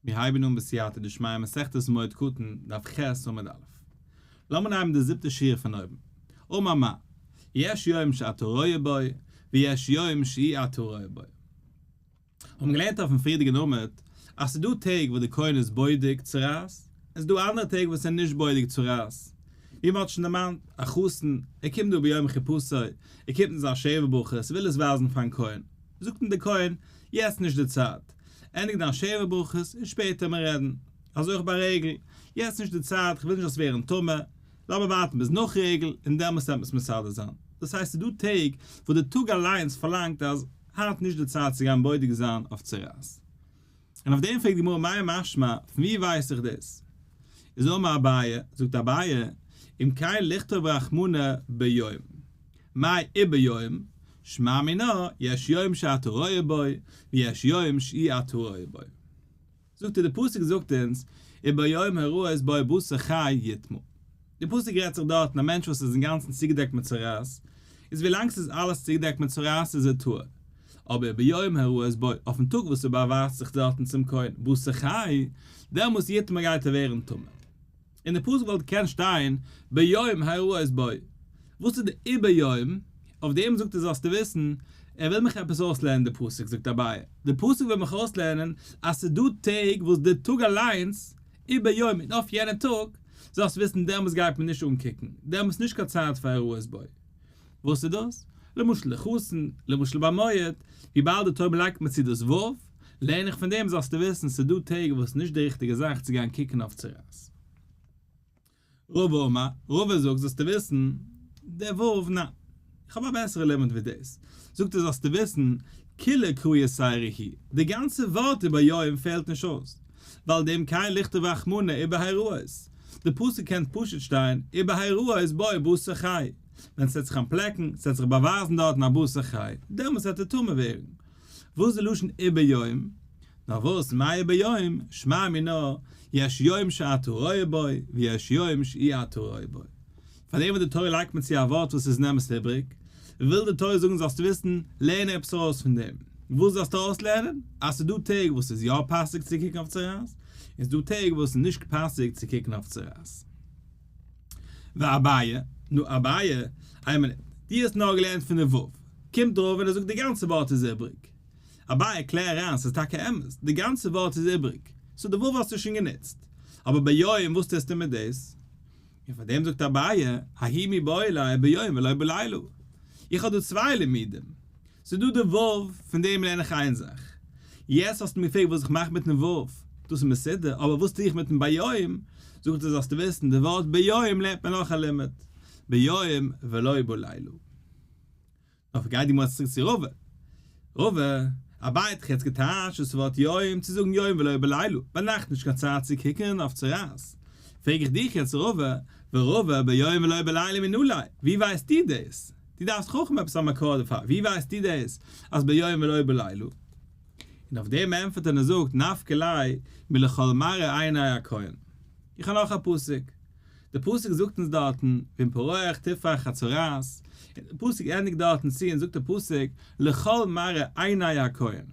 מיר הייבן אן בסייעתא דשמיא מסכת מועד קטן, דף ח' עמוד א'. לאמיר נעמען די זיבטע שורה פון אויבן. אמר מר. יש יום שאתה רואה בו, ויש יום שאי אתה רואה בו. האבן געלערנט אויפן פריערדיגן עמוד אז ס'איז דא טעג וואס די כהן איז בודק צרעת, און ס'איז דא אנדערע טעג וואס ער איז נישט בודק צרעת. ווי מ'האט שוין דערמאנט, א חתן, ער קומט דא ביום חופתו, ער קומט אין זיין שבע ברכות, וויל עס ווייזן פארן כהן. זאגט אים דער כהן, יעצט נישט די צייט, ענדיג דיין שבע ברכות און שפעטער מיר רעדן. אזוי אויך ביי רגל, יעצט נישט די צייט, כ'וויל נישט זאלסט ווערן טמא, לאמיר ווארטן ביז נאך רגל און דעמאלס וועט מען עס מסדר זיין. דאס הייסט ס'איז דא טעג וואס די טאג אליינס פארלאנגט אז היינט נישט די צייט צו גיין בודק זיין אויף צרעת. און אויף דעם פרעגט די גמרא מאי משמע, פון ווי ווייס איך דאס? איז אמר אביי, זאגט אביי, אם כן לכתוב רחמנא ביום. מאי וביום, שמע מינה, יש יום שאתה רואה בו, ויש יום שאי אתה רואה בו. זאגט ער, די פסוק זאגט אונז, וביום הראות בו בשר חי יטמא. די פסוק רעדט זיך דארטן א מענטש וואס איז אינגאנצן צוגעדעקט מיט צרעת, איז ווילאנג ס'איז אלעס צוגעדעקט מיט צרעת איז ער טהור. אבער וביום הראות בו, אויפן טאג וואס ער באווייזט זיך דארטן צום כהן, בשר חי, דעמאלס יטמא גייט ער ווערן טמא. אין די פסוק וואלט געקענט שטיין ביום הראות בו. וואס איז די וביום? אויף דעם זאגט ער זאלסטו וויסן, ער וויל מיך עפעס אויסלערנען די פסוק, זאגט אביי, די פסוק וויל מיך אויסלערנען אז ס'איז דא טעג וואס די טאג אליינס, וביום און אויף יענע טאג, זאלסט וויסן דעמאלס גייט מען נישט אנקוקן, דעמאלס נישט קיין צייט פאר הראות בו. וואס איז דאס? למשל די חתן, למשל ביי מועד, וויבאלד די תורה לייגט מיר צו דאס ו', לערן איך פון דעם זאלסטו וויסן ס'איז דא טעג וואס נישט די ריכטיגע זאך צו גיין קוקן אויף צרעת. רבא אמר, רבא זאגט זאלסטו וויסן, די ו', ניין, איך האב א בעסערע לימוד ווי דאס, זאגט ער זאלסטו וויסן, כולה קרא יתירא היא, די גאנצע ווארט וביום פעלט נישט אויס, ווייל דאם כן לכתוב רחמנא ובהראות, די פסוק קען פשוט שטיין ובהראות בו בשר חי, ווען ס'וועט זיך אנטפלעקן, ס'וועט זיך באווייזן דארטן א בשר חי, דעמאלטס וועט ער טמא ווערן. וואס איז די לשון וביום? נאר וואס מאי וביום, שמע מינה, יש יום שאתה רואה בו, ויש יום שאי אתה רואה בו. פאר דעם וואס די תורה לייגט מיר צו א ווארט וואס איז נאמאס איבריג, וויל די תורה זאגן זאלסטו וויסן, לערן עפעס ארויס פון דעם. וואס זאלסטו ארויסלערנען? אז ס'איז דא טעג וואס ס'איז יא פאסיג צו קוקן אויף צרעת, און ס'איז דא טעג וואס ס'איז נישט פאסיג צו קוקן אויף צרעת. ואביי, נו אביי, איין מינוט, דו האסט נאר געלערנט פון די ו', קומט רבא און ער זאגט די גאנצע ווארט איז איבריג. אביי, קלער אריין, ס'איז טאקע אמת, די גאנצע ווארט איז איבריג, so די ו' האסטו שוין גענוצט, אבער ביום וואס טוסטו מיט דאס? און פאר דעם זאגט אביי, ההוא מיבעי ליה ביום ולא בלילה. איך האב דא צוויי לימודים. ס'איז דא די ו', פון דעם לערן איך איין זאך. יעצט האסטו מיר געפרעגט וואס איך מאך מיטן ו', דאס איז מסודר, אבער וואס טו איך מיטן ביום? זאגט ער זאלסטו וויסן, די ווארט ביום לערנט מען נאך א לימוד, ביום ולא בלילה. נאר גייט די גמרא צוריק צו רבא. רבא, אביי האט דאך יעצט געטייטשט דאס ווארט יום צו זאגן יום ולא בלילה, ביינאכט נישט קיין צייט צו קוקן אויף צרעת. פרעג איך דיך יעצט רבא, ורבא ביום ולא בלילה מנא ליה, ווי ווייסטו דאס? דו דארפסט חכם עפעס א מקור דערפאר, ווי ווייסטו דאס אז ביום ולא בלילה? און אויף דעם ענטפערט ער און זאגט נפקא ליה מלכל מראה עיני הכהן. איך האב נאך א פסוק. די פסוק זאגט אונז דארטן, ואם פורח תפרח הצרעת, און די פסוק ענדיגט דארטן צו און זאגט די פסוק, לכל מראה עיני הכהן.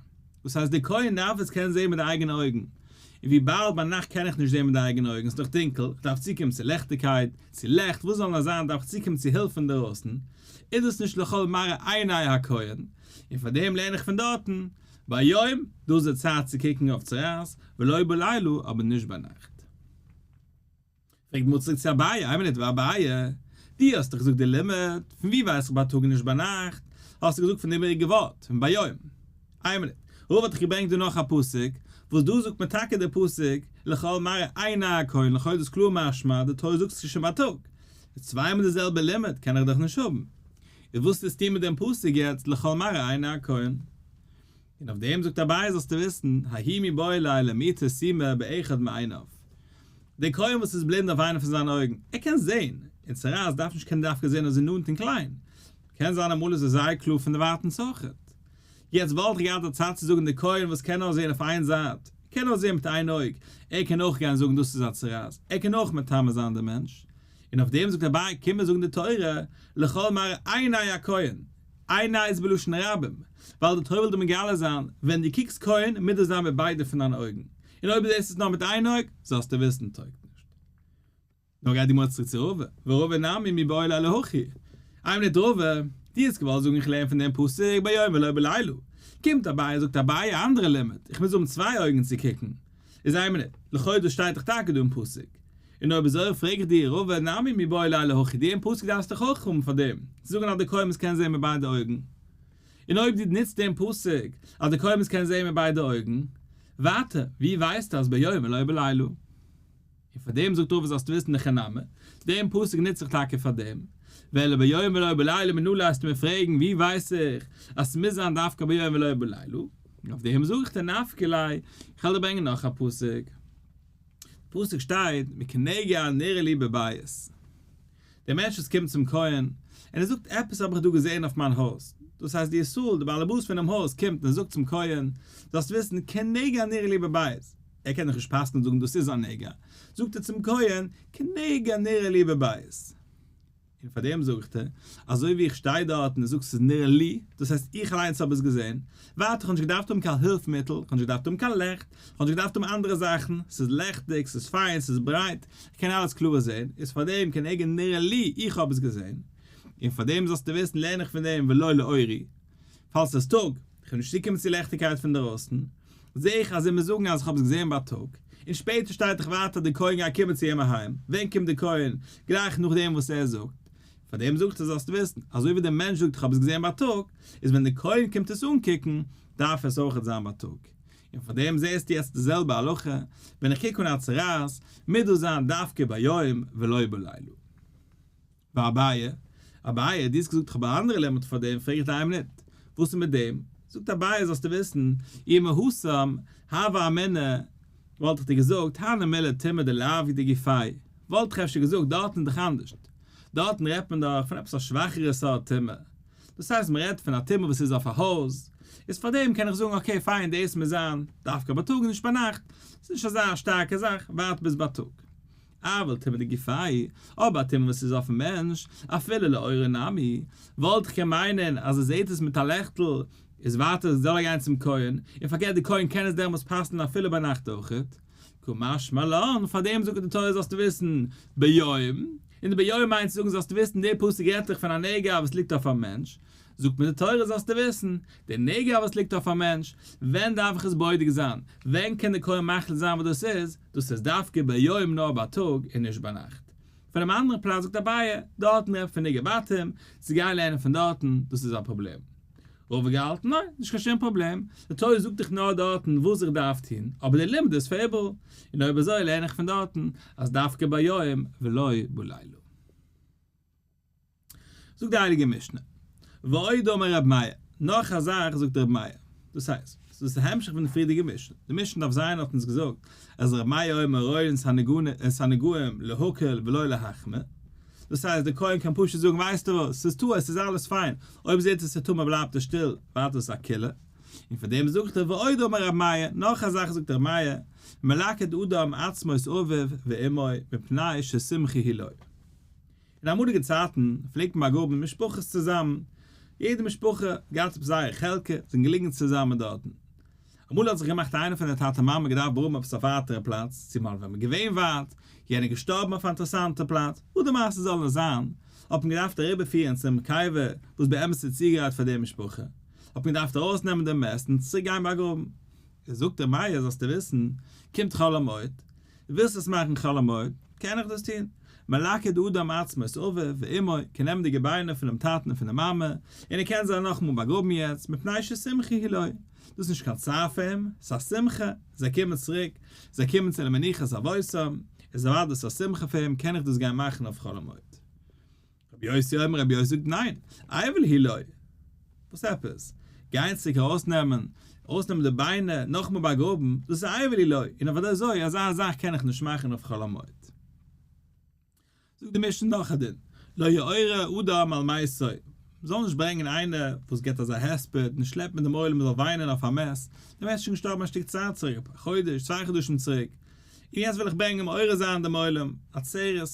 דאס הייסט די כהן דארף עס קענען זען מיט די אייגענע אויגן. און וויבאלד ביינאכט קען איך נישט זען מיט די אייגענע אויגן, ס'איז דאך טונקל, איך דארף צוקומען צו לעכטיגקייט, צו לעכט, וואס זאל נאר זיין דארף איך צוקומען צו הילף פון דערויסן, איז דאס נישט לכל מראה עיני הכהן, און פאר דעם לערן איך פון דארטן, ביום, דאס איז די צייט צו קוקן אויף צרעת, ולא בלילה, אבער נישט ביינאכט. פרעגט די גמרא צוריק צו אביי, איין מינוט ואביי, דו האסט דאך געזאגט די לימוד, פון ווי ווייס איך בייטאג און נישט ביינאכט, האסטו געזאגט פון די איבעריגע ווארט, פון ביום. איין מינוט, רבא האט דאך געברענגט דא נאך א פסוק, וואס דא זאגט מען טאקע די פסוק, לכל מראה עיני הכהן, לכאו' איז דאס קלאר משמע, די תורה זאגט עס שוין בייטאג. איז צוויי מאל די זעלבע לימוד קען איך דאך נישט האבן. איז וואס טוסטו מיט דעם פסוק יעצט לכל מראה עיני הכהן? און אויף דעם זאגט אביי זאלסטו וויסן, ההוא מיבעי ליה למעוטי סומא באחד מעיניו. דער כהן וואס איז בלינד אויף איינע פון זיינע אויגן, ער קען זען, און צרעת דארף נישט קענען דווקא זען אזוי נאנט און קליין, קען זיין אמאל איז עס זייער קלאר פון דערווייטענס אויכעט. יעצט וואלט איך געהאט א צד צו זאגן דער כהן וואס קען נאר זען אויף איין זייט, ער קען נאר זען מיט איין אויג, ער קען אויך גיין זאגן דאס איז א צרעת, ער קען אויך מטמא זיין דעם מענטש. און אויף דעם זאגט אביי, קום מיר זאגן די תורה, לכל מראה עיני הכהן. עיני איז בלשון רבים, ווייל די תורה וויל דיר מגלה זיין, ווען דו קוקסט כהן מוז דאס זיין מיט ביידע פון דיינע אויגן. און אויב דו זעסט עס נאר מיט איין אויג, זאלסטו וויסן טויגט נישט. נאר גייט די גמרא צוריק צו רבא, ורבא נמי מיבעי ליה להכי. איין מינוט רבא, דו האסט געוואלט זאגן איך לערן פון דעם פסוק ביום ולא בלילה. קומט אביי זאגט אביי א אנדערע לימוד, איך מוז האבן צוויי אויגן צו קוקן. איז איין מינוט, לכאו' דאס שטייט דאך טאקע דא אין פסוק. און אויב אזוי פרעג איך דיר רבא נמי מיבעי ליה להכי דעם פסוק דארפסטו דאך אויך האבן פאר דעם, צו זאגן אז די כהן מוז קענען זען מיט ביידע אויגן. און אויב דו נוצט דעם פסוק אז די כהן מוז קענען זען מיט ביידע אויגן, ווייטער, ווי ווייסטו אז ביום ולא בלילה? און פאר דעם זאגט רבא זאלסטו וויסן הכי נמי, דעם פסוק נוץ איך טאקע פאר דעם, ואלא ביום ולא בלילה מנא ליה וועסטו מיר פרעגן ווי ווייס איך אז ס'מוז זיין דווקא ביום ולא בלילה, און אויף דעם זאג איך דיר נפקא ליה, איך וועל דיר ברענגען נאך א פסוק, פסוק שטייט מכנגע הנראה לי בבית. דער מענטש וואס קומט צום כהן, און ער זאגט, עפעס האב איך דא געזען אויף מיין הויז. דאס הייסט, די ישראל, דער בעל הבית פונעם הויז, קומט און זאגט צום כהן, זאלסט וויסן, כנגע נראה לי בבית. ער קען דאך נישט פסק'נען און זאגן דאס איז א נגע. זאגט ער צום כהן, כנגע נראה לי בבית. און פאר דעם זאג איך דיר, אזוי ווי איך שטיי דארט און זאג ס'איז נראה לי, דאס הייסט איך אליינס האב עס געזען, ווייטער איך האב נישט געדארפט האבן קיין הילף מיטל, איך האב נישט געדארפט האבן קיין לעכט, איך האב נישט געדארפט האבן אנדערע זאכן, ס'איז לעכטיג, ס'איז פיין, ס'איז ברייט, איך קען אלעס קלאר זען, איז פאר דעם כנגע נראה לי, איך האב עס געזען, און פאר דעם זאלסטו וויסן לערן איך פון דעם ולא לאורי, פאלס ס'איז טאג, איך בין נישט צוקומען צו לעכטיגקייט פון דערויסן, זע איך אז זיי מיר זאגן אז איך האב עס געזען בייטאג, און שפעטער שטייט דאך ווייטער די כהן גייט קומען צו אים אהיים, ווען קומט די כהן? גלייך נאכדעם וואס ער זאגט, פאר דעם זאגט ער זאלסטו וויסן, אזוי ווי דער מענטש זאגט איך האב עס געזען בייטאג, איז ווען די כהן קומט עס אנקוקן, דארף עס אויכעט זיין בייטאג. און פאר דעם זעסטו יעצט די זעלבע הלכה, ווען איך קוק אן א צרעת, מוז דאס זיין דווקא ביום ולא בלילה. ואביי, אביי, דו האסט געזאגט איך האב א אנדערע לימוד פאר דעם, פרעג איך דיר איין מינוט, וואס איז מיט דעם? זאגט אביי, זאלסטו וויסן, אי מהתם, הוה אמינא, וואלט איך דיר געזאגט, הני מילי טומאה דלאו דגופיה, וואלט איך אפשר געזאגט, דארטן איז דאך אנדערשט, דארטן רעדט מען דאך פון עפעס א שוואכערע סארט טומאה, דאס הייסט מען רעדט פון א טומאה וואס איז אויף א הויז, איז פארדעם קען איך זאגן okay פיין דאס מוז זיין דווקא בייטאג און נישט ביינאכט, ס'איז נישט אזא שטארקע זאך, ווארט ביז בייטאג. אבל טומאה דגופיה, אבער א טומאה וואס איז אויפן מענטש, אפילו לאורה נמי, וואלט איך קען מיינען אז ער זעט עס מיט א לעכטל, איז ווייטער זאל ער גיין צום כהן, און פארקערט די כהן קען עס דעמאלטס פסל'ן אפילו ביינאכט אויכעט. קא משמע לן, פארדעם זאגט די תורה זאלסטו וויסן ביום, און די ביום מיינט צו זאגן זאלסטו וויסן די פסוק רעדט זיך פון א נגע וואס ליגט אויף א מענטש, זאגט מיר די תורה זאלסטו וויסן, די נגע וואס ליגט אויף א מענטש, ווען דארף איך עס בודק זיין, ווען קען די כהן מחליט זיין וואס דאס איז, דאס איז דווקא ביום נאר בייטאג און נישט ביינאכט. פונעם אנדערן פלאץ זאגט אביי, דארטן רעדט פון נגעי בתים, צו גיין לערנען פון דארטן, דאס איז א פראבלעם. רבא געהאלטן, ניין, נישט קיין שום פראבלעם, די תורה זאגט דיך נאר דארטן וואס איך דארף טון, אבער די לימוד איז פאר איבעראל, און אויב אזוי לערן איך פון דארטן אז דווקא ביום ולא בלילה. זאגט די הייליגע משנה, ועוד אמר ר' מאיר, נאך א זאך זאגט ר' מאיר, דאס הייסט, דאס איז די המשך פון די פריערדיגע משנה, די משנה דף ז האט אונז געזאגט אז ר' מאיר אומר רואין את הנגעים להקל ולא להחמיר, דאס הייסט דער כהן קען פשוט זאגן ווייסטו וואס, ס'איז טהור, ס'איז אלעס פיין, אויב זעט ער ס'איז טמא בלייבט ער שטיל, ווייטער איז א קולא, און פאר דעם זאגט ער ועוד אמר ר' מאיר, נאך א זאך זאגט ר' מאיר, מלקט אדם עצמות אביו ואמו מפני ששמחה היא לו. אין אמאליגע צייטן פלעגט מען באגראבן משפחות צוזאמען, יעדע משפחה האט געהאט עפעס זייער חלקה, זענען געליגן צוזאמען דארטן. אמאל האט זיך געמאכט איינער פון די טאטע מאמע געדארפט באגראבן עפעס אויף ווייטערע פלאץ, צו מ'האט ווען מ'איז געווען ווייט, יענער געשטארבן אויף א אינטערעסאנטע פלאץ, וואס די מעשה זאל נאר זיין, האט מען געדארפט אריבערפירן צום קבר וואס באמת איז צוגעגרייט פאר די משפחה, האט מען געדארפט ארויסנעמען דעם מת און צוריק גיין באגראבן. זאגט ר' מאיר זאלסטו וויסן, קומט חול המועד, ווילסט עס מאכן חול המועד, קען איך דאס טון. מלקט אדם עצמות אביו ואמו, קען נעמען די געביינער פונעם טאטן און פון די מאמע, און ער קען זיי נאכאמאל באגראבן יעצט, מפני ששמחה היא לו. דאס איז נישט קיין צער פאר אים, ס'איז א שמחה, זיי קומען צוריק, זיי קומען צו למנוחת אבותם, איז אוודאי דאס א שמחה פאר אים, קען איך דאס גיין מאכן אויף חול המועד. רבי יוסי אומר רבי יוסי זאגט ניין, אבל הוא לו. וואס עפעס? גיין צוריק ארויסנעמען, ארויסנעמען די ביינער, נאכאמאל באגראבן, דאס איז אבל הוא לו, און אוודאי אזוי, אזא זאך קען איך נישט מאכן אויף חול המועד. זאגט די משנה נאך א דין, לא יעורר אדם על מתו, מ'זאל נישט ברענגען איינער וואס גיבט אזא הספד און שלעפט מיט דעם עולם מ'זאל וויינען אויף א מת, דער מת איז שוין געשטארבן א שטיק צייט צוריק, א חודש, צוויי חדשים צוריק, און יעצט וויל איך ברענגען מעורר זיין דעם עולם, עצרת.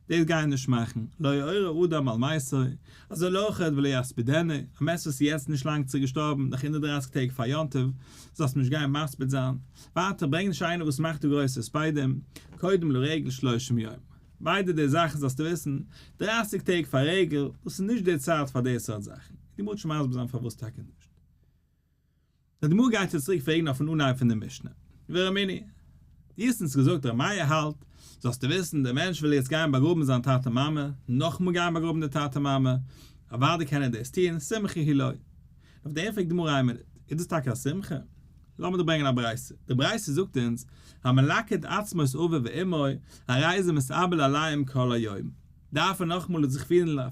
דאס גיי נישט מאכן, לא יעורר אדם על מתו, אזוי אויכעט ולא יספידנו, א מת וואס איז יעצט נישט לאנג צוריק געשטארבן, נאך 130 טעג פאר יום טוב, זאלסט נישט גיין מספיד זיין, ווייטער ברענג נישט איינער וואס מאכט דא גרויסע הספדים, קודם לרגל שלושים יום. ביידע די זאכן זאלסטו וויסן, 30 טעג פאר רגל, דאס איז נישט די צייט פאר די סארט זאכן. די גמרא וועט שוין מסביר זיין פארוואס טאקע נישט. די גמרא גייט יעצט צוריק פרעגן אויפן אנהייב פון די משנה. ורמינהי. דו האסט אונז געזאגט ר' מאיר האלט, זאלסטו וויסן, דער מענטש וויל יעצט גיין באגראבן זיין טאטע מאמע, נאכאמאל גיין באגראבן די טאטע מאמע, אוודאי קען ער דאס טון, שמחה היא לו. אויף דעם פרעגט די גמרא איין מינוט, איז דאס טאקע א שמחה? לאמיר דא ברענגען א ברייתא, די ברייתא זאגט אונז, המלקט עצמות אביו ואמו, הרי זה מתאבל עליהם כל היום. דארף ער נאכאמאל זיך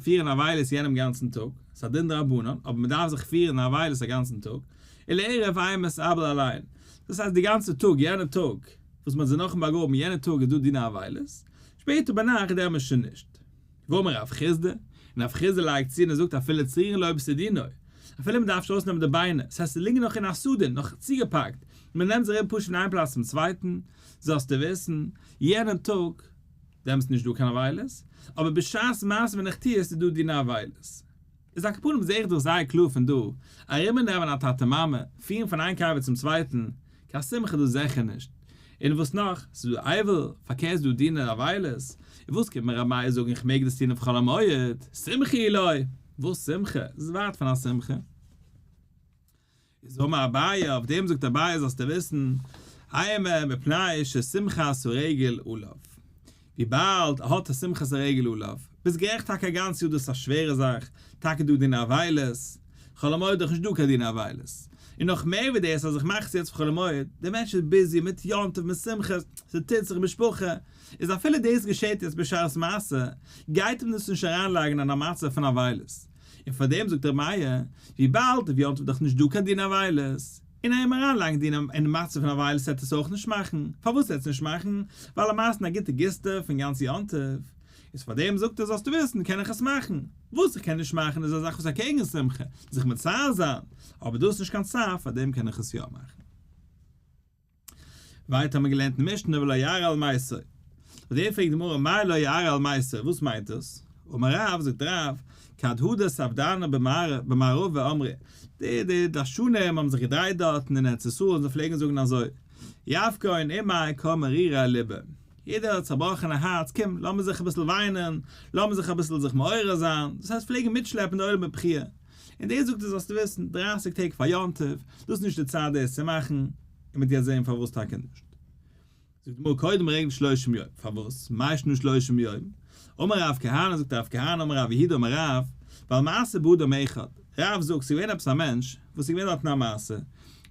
פירן אבילות יענעם גאנצן טאג, ס'איז א דין דרבנן, אבער מ'דארף זיך פירן אבילות א גאנצן טאג, ולערב אין מתאבל עליהן, דאס הייסט די גאנצע טאג, יענע טאג וואס מ'האט זיי נאכאמאל באגראבן, יענע טאג איז דא דיני אבילות, שפעטער ביינאכט דעמאלס שוין נישט. ואמר רב חסדא, און רב חסדא לייגט צו און ער זאגט אפילו צרירין לו בסדינוי, אפילו מען דארף נישט ארויסנעמען די ביינער, ס'הייסט זיי ליגן נאך אין א סדין, נאך צוגעפאקט, מען נעמט זיי אריבער פשוט פון איין פלאץ צום צווייטן, זאלסטו וויסן, יענעם טאג, דעמאלטס איז נישט דא קיין אבילות, אבער בשעת מעשה ווען איך טו עס איז דא דיני אבילות. איז על כל פנים זעה איך דאך זייער קלאר פון דא, ארומנעמען א טאטע מאמע, פירן פון איין קבר צום צווייטן, קיין שמחה איז דאס זיכער נישט. און וואס נאך? ס'איז דא אבל, פארקערט איז דא דיני אבילות. און וואס קומט מיר רבי מאיר זאגן איך מעג דאס טון אויף חול המועד? שמחה היא לו! וואס שמחה? ס'איז ווייט פון א שמחה. איז אמר אביי, אויף דעם זאגט אביי זאלסטו וויסן, אימא מפני ששמחת הרגל עליו. וויבאלד ער האט א שמחת הרגל עליו, ביסט גערעכט טאקע א גאנץ יאר דאס איז א שווערע זאך, טאקע דא דיני אבילות, חול המועד דאך נישט דא קיין דיני אבילות, און נאך מער ווי דאס אז איך מאך עס יעצט פאר חול המועד, דער מענטש איז busy מיט יום טוב מיט שמחות, ס'טוט זיך משפחה, איז אפילו דאס געשעט יעצט בשעת מעשה, גייט אים דאס נישט אריינלייגן אין א מצב פון אבילות, און פאר דעם זאגט ר' מאיר, וויבאלד אויף יום טוב איז דאך נישט דא קיין דיני אבילות, און אים אריינלייגן דינים אין מצב פון אבילות וועט עס אויך נישט מאכן, פארוואס וועט עס נישט מאכן? ווייל ער מאכט א גוטע גיסטע פון גאנץ יום טוב, איז פאר דעם זאגט ער זאלסטו וויסן קען איך עס מאכן, וואס איך קען נישט מאכן איז א זאך וואס אקעגן שמחה, זיך מצער זיין, אבער דאס איז נישט קיין צער פאר דעם קען איך עס יא מאכן. ווייטער האט מען געלערנט אין משנה ולא יערה על מתו. אויף דעם פרעגט די גמרא מאי לא יערה על מתו, וואס מיינט דאס? אמר רב, זאגט רב, כד הדר ספדנא במערבא אמרי, די די דרשנים האבן זיך געדרייט דארטן אין ארץ ישראל און זיי פלעגן זאגן אזוי, יבכון עמי כל מרירי ליבא, יעדער האט צעבראכענע הארץ, קום לאמיר זיך אביסל וויינען, לאמיר זיך אביסל זיך מעורר זיין, דאס הייסט פלעגן מיטשלעפן די עולם בבכיה. און דאס זאגט ער זאלסטו וויסן, דרייסיג טעג פאר יום טוב, דאס איז נישט די צייט דאס צו מאכן, און מ'וועט יעצט זען פארוואס טאקע נישט. זאגט די גמרא קודם לרגל שלושים יום, פארוואס? מאי שנא שלושים יום? אמר רב כהנא, זאגט רב כהנא, אמר רב יהודה אמר רב, ווייל מעשה באדם אחד, רב זאגט ס'איז געווען עפעס א מענטש וואס איז געווען דארטן א מעשה,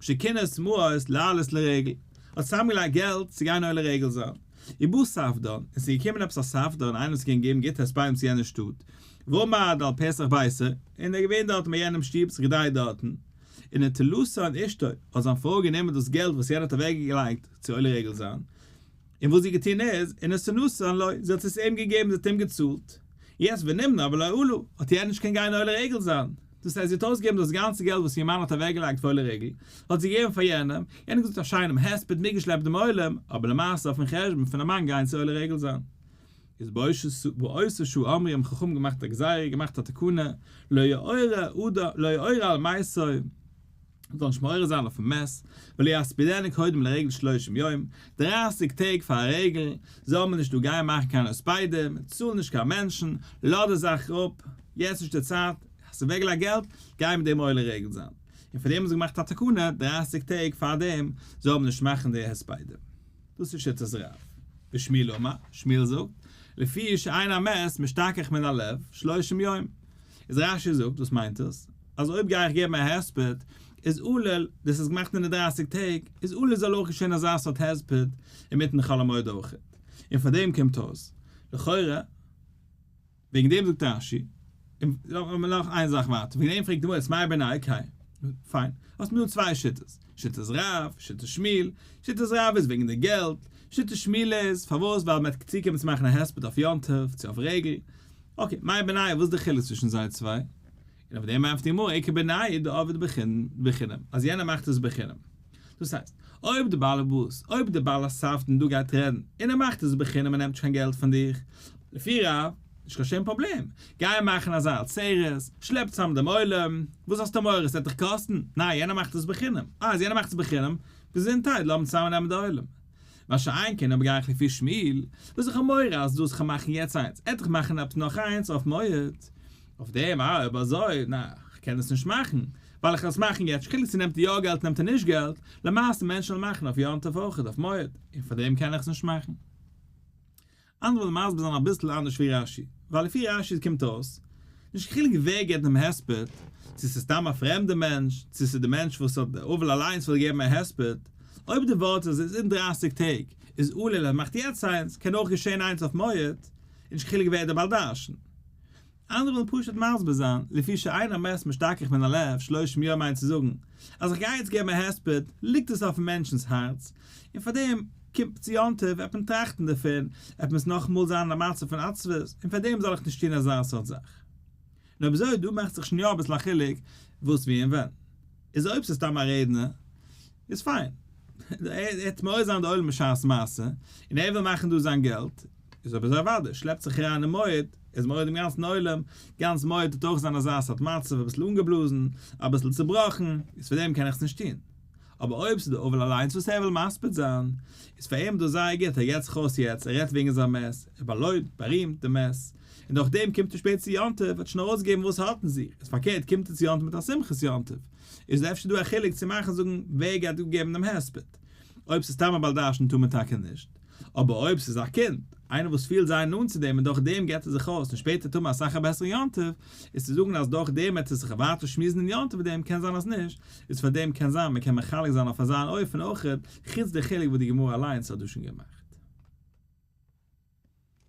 שכינס מעות לעלות לרגל, האט צוזאמגעלייגט געלט צו גיין עולה רגל זיין, ובא ספדן, און ס'איז געקומען עפעס א ספדן, איינער וואס קען געבן גוטע הספדים צו יענע שטאט, ועמד על פתח ביתו, און ער איז געווען דארטן ביי יענעם שטוב, זיך געדרייט דארטן, ונטלתן אשתו, האט זיין פרוי גענומען דאס געלט וואס יענער האט אוועקגעלייגט צו עולה רגל זיין, און וואס זי האט געטון איז, ונתנתן לו, זי האט עס אים געגעבן, זי האט אים געצאלט. יעצט ונמנע ולא עלה, האט יענער נישט קען גיין עולה רגל זיין. דאס הייסט זי האט אויסגעגעבן דאס גאנצע געלט וואס איר מאן האט אוועקגעלייגט פאר עולה רגל, האט זי געגעבן פאר יענעם, יענער האט געזאגט א שיינעם הספד, מיטגעשלעפט דעם עולם, אבער למעשה אויפן חשבון פונעם מאן גיין צו עולה רגל זיין. איז באותה שעה אמרו האבן חכמים געמאכט א גזירה, געמאכט א תקנה, לא יעורר על מתו, מ'זאל נישט מעורר זיין אויפן מת, ולא יספידנו קודם לרגל שלושים יום, דרייסיג טעג פאר א רגל, זאל מען נישט דא גיין מאכן קיין הספדים, צאל נישט קיין מענטשן, לאז די זאך אפ, יעצט נישט די צייט, האסט אוועקגעלייגט געלט, גיי מיט דעם עולה רגל זיין. און פאר דעם האבן זיי געמאכט א תקנה, דרייסיג טעג פאר דעם זאל מען נישט מאכן די הספדים. דאס איז שיטת רב. ושמואל אמר, שמואל זאגט, לפי שאין המת משתכח מן הלב שלושים יום. איז רש"י זאגט, וואס מיינט עס? אז אויב גיי איך געבן א הספד, איז עלול, דאס איז געמאכט אין די דרייסיג טעג, איז עלול זאל אויך געשען אזא סארט הספד אינמיטן חול המועד אויכעט. און פאר דעם קומט אויס, לכאורה, וועגן דעם זאגט רש"י, און נאך איין זאך ווייטער, וועגן דעם פרעגט די גמרא יעצט מאי בינייהו okay, פיין, האסט מיר דא צוויי שיטות, שיטת רב, שיטת שמואל, שיטת רב איז וועגן די געלט, שיטת שמואל איז פארוואס ווייל מען וועט צוקומען צו מאכן א הספד אויף יום טוב צו אויף רגל, okay, מאי בינייהו וואס איז די חילוק צווישן זיי צוויי? און אויף דעם ענטפערט די גמרא איכא בינייהו דעביד בחינם, אז יענער מאכט עס בחינם. דאס הייסט, אויב די בעל הבית, אויב די בעל הספדן דא גייט רעדן, און ער מאכט עס בחינם און נעמט נישט קיין געלט פון דיך. לפי רב, נישט קיין שום פראבלעם, גיי מאכן אזא עצרת, שלעפ צאם דעם עולם, וואס האסטו מורא עס וועט דיך קאסטן? ניין יענער מאכט עס בחינם, אה אז יענער מאכט עס בחינם, געזונטהייט לאמיר צוזאמען נעמען די עולם. מה שאין כן אויב גיי איך לפי שמואל, וואס איך האב מורא אז דאס כ'וועל מאכן יעצט איינס, עט איך מאכן עפעס נאך איינס אויף מועד, אויף דעם אה אויב אזוי, נעה כ'קען עס נישט מאכן, ווייל איך וועל עס מאכן יעצט, נישט חילוק צו נעמט ער יא געלט נעמט ער נישט געלט, למעשה מענטשן וועלן מאכן אויף יום טוב אויכעט אויף מועד, און פאר דעם קען איך עס נישט מאכן. אנדערע וועלן מסביר זיין אביסל אנדערש ווי רש"י, ווייל לפי רש"י קומט אויס, נישט קיין חילוק ווער געבט דעם הספד, צו ס'איז סתם א פרעמדע מענטש, צו ס'איז די מענטש וואס האט די אבל אליינס וויל געבן א הספד, אויב די ווארט אז עס איז אין דרייסיג טעג איז עלול אז מ'מאכט יעצט איינס, קען אויך געשען איינס אויף מועד, און נישט קיין חילוק ווער דער בעל דרשן. אנדערע ווילן פשוט מסביר זיין, לפי שאין המת משתכח מן הלב שלושים יום מיינט צו זאגן, אז איך גיי יעצט געבן א הספד, ליגט עס אויפן מענטשנ'ס הארץ, און פארדעם קומט צו יום טוב וועט מען טראכטן דערפון, וועט מען עס נאכאמאל זיין אין א מצב פון עצבות, און פארדעם זאל איך נישט טון אזא סארט זאך. און אויב אזוי דא מאכט זיך שוין יא אביסל א חילוק וואס ווי און ווען. איז אויב ס'איז סתם א רעדנער איז פיין. ער וועט מעורר זיין די עולם בשעת מעשה, און ער וויל מאכן דא זיין געלט, איז אויב אזוי אוודאי, שלעפט זיך אריין אין מועד, איז מעורר דעם גאנצן עולם, גאנץ מועד וועט אויך זיין אזא סארט מצב, אביסל אנגעבלאזן, אביסל צובראכן, איז פאר דעם קען איך עס נישט טון. אבער אויב ס'איז די אבל אליינס וואס ער וויל מספיד זיין, איז פאר אים דאס זייער גוט, ער געבט זיך אויס יעצט, ער רעדט וועגן זיין מת, ער באלויבט, בארימט, דעם מת, און דורך דעם קומט ער שפעטער צו יום טוב, האט שוין ארויסגעגעבן וואס ער האט אין זיך, איז פארקערט קומט ער צו יום טוב מיט א שמחת יום טוב, איז אפשר דא א חילוק צו מאכן זאגן ווער גייט אפגעבן דעם הספד? אויב ס'איז סתם א בעל דרשן טאר מען טאקע נישט, אבער אויב ס'איז א קינד, איינער וואס פילט זייער נאנט צו דעם און דורך דעם געבט ער זיך אויס און שפעטער טאר מען אסאך א בעסערן יום טוב, איז צו זאגן אז דורך דעם וועט ער זיך ווייטער שמועסן אין יום טוב מיט דעם קען זיין אז נישט, איז פאר דעם קען זיין מ'קען מחלק זיין אויף אזא אן אופן אויכעט, חוץ די חילוק וואס די גמרא אליינס האט דא שוין געמאכט.